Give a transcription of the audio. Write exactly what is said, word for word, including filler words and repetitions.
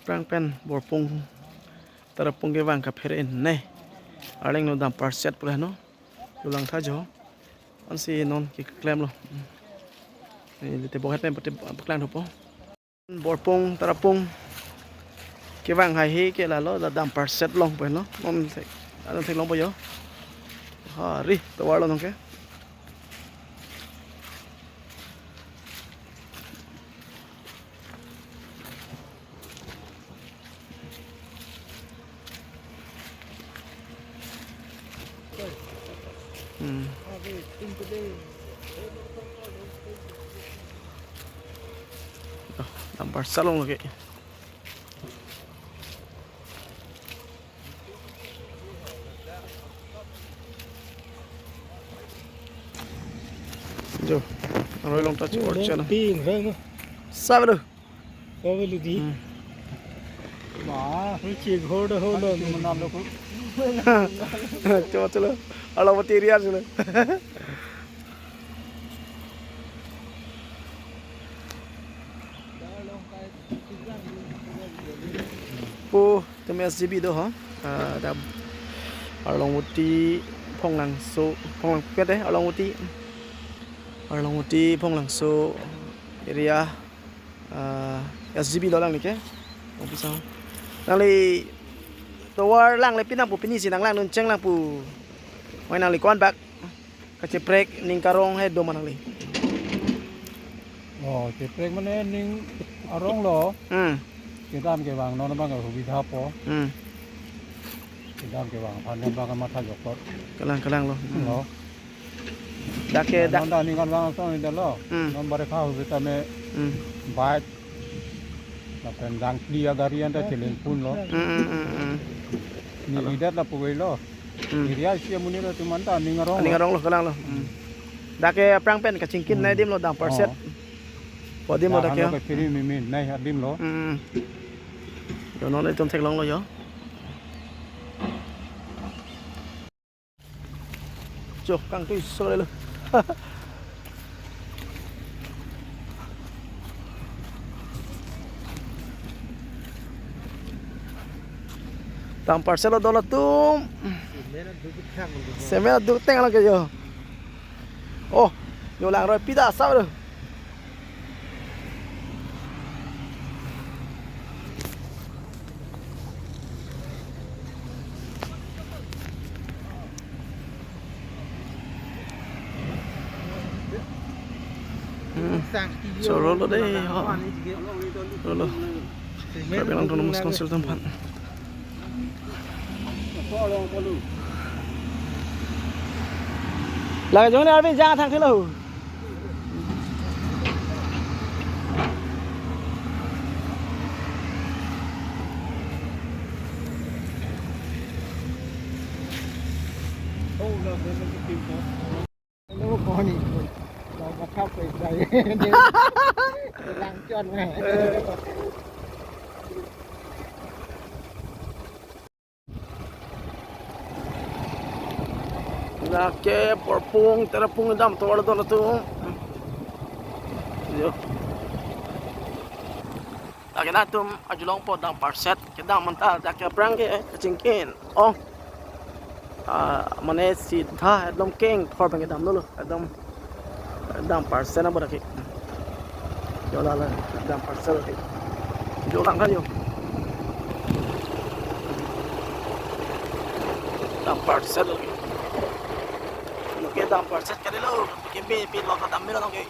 Prang pen Borpung Tarapung kevang kaphere ne. Arleng no dumper set pura no. Dolang tha jo. Ansi non keklemlo. Ni lite bohet pen pati paklang thupo. Borpung Tarapung kevang haihe ke lalo, la dumper set longpo no. Non thek, non theklongpo jo. Hari, tovar lo nonke. Hmm. Oh, dumper set long lagi. Jo, aroi along ta chor chana. Ping, hai na. Sabe do. Sabe lo di. Hmm. Ma, hui chi ghor do ho lo. Mana lo ko. Cholo, cholo. Along mati area cholo. Po, tumi S G B do ho. Ah, da Arlongvoti, Phonglangso, Phonglangpet eh, Arlongvoti. Arlongvoti, Phonglangso area, ah, S G B lo lang nike. Office ho. Nangli tovar lang le pinang pu, pini si nang lang nun cheng lang pu. Mai nangli ko-an bak kacheprek ning karong he do ma nangli? Oh, cheprek mane ning arong lo. Hmm. Kedam kevang non abang hubidha po. Hmm. Kedam kevang aphan abang matha jokot. Kalang, kalang lo. Hmm. Lo. Dak ke, dak. Non ta ning kan vang asong ni lo. Hmm. Non bare kha hubidha me. Hmm. Bike. Lapen dangkli agari anta cheleng pon lo. Hmm, hmm, hmm, hmm. Ni lidat lapu goi lo. Hmm. Area isi amonit atum anta ning arong lo. Ning arong lo, kalang lo. Hmm. Dak ke aphrang pen kachingkin nai adim lo, dumper set. Oh. Pu adim lo dak ke. Dak lo ke piri mimin nai adim lo. Hmm. Jo, non itum theklonglo jo. Jo, kangtui sore lo. Dumper set lo dolo atum. Semen aduk teng lo ke jo. Oh, jo langroi pida asap lo. Hmm. Choro lo dei, ho. Choro lo. Karbi Anglong Autonomous Council atum aphan. Lake jong ne arvi jang thang thilo. Hello, Connie. Lo mathap pe dai. Lang chon ngai. Lake Borpung Tarapung dam tovar dolo atum. Jo. Lake nangtum arjulongpo dumper set kedam anta dak ke aphrang ke kachingkin. Oh. Ah, mane sidha ekdom kengthor pen kedam dolo, ekdom dumper set nang bodak ke. Jo la la dumper set ke. Jo lang kan jo. Dumper set ke. Oke, dumper set kali lo. Bikin bi bi lo kedam bi lo oke.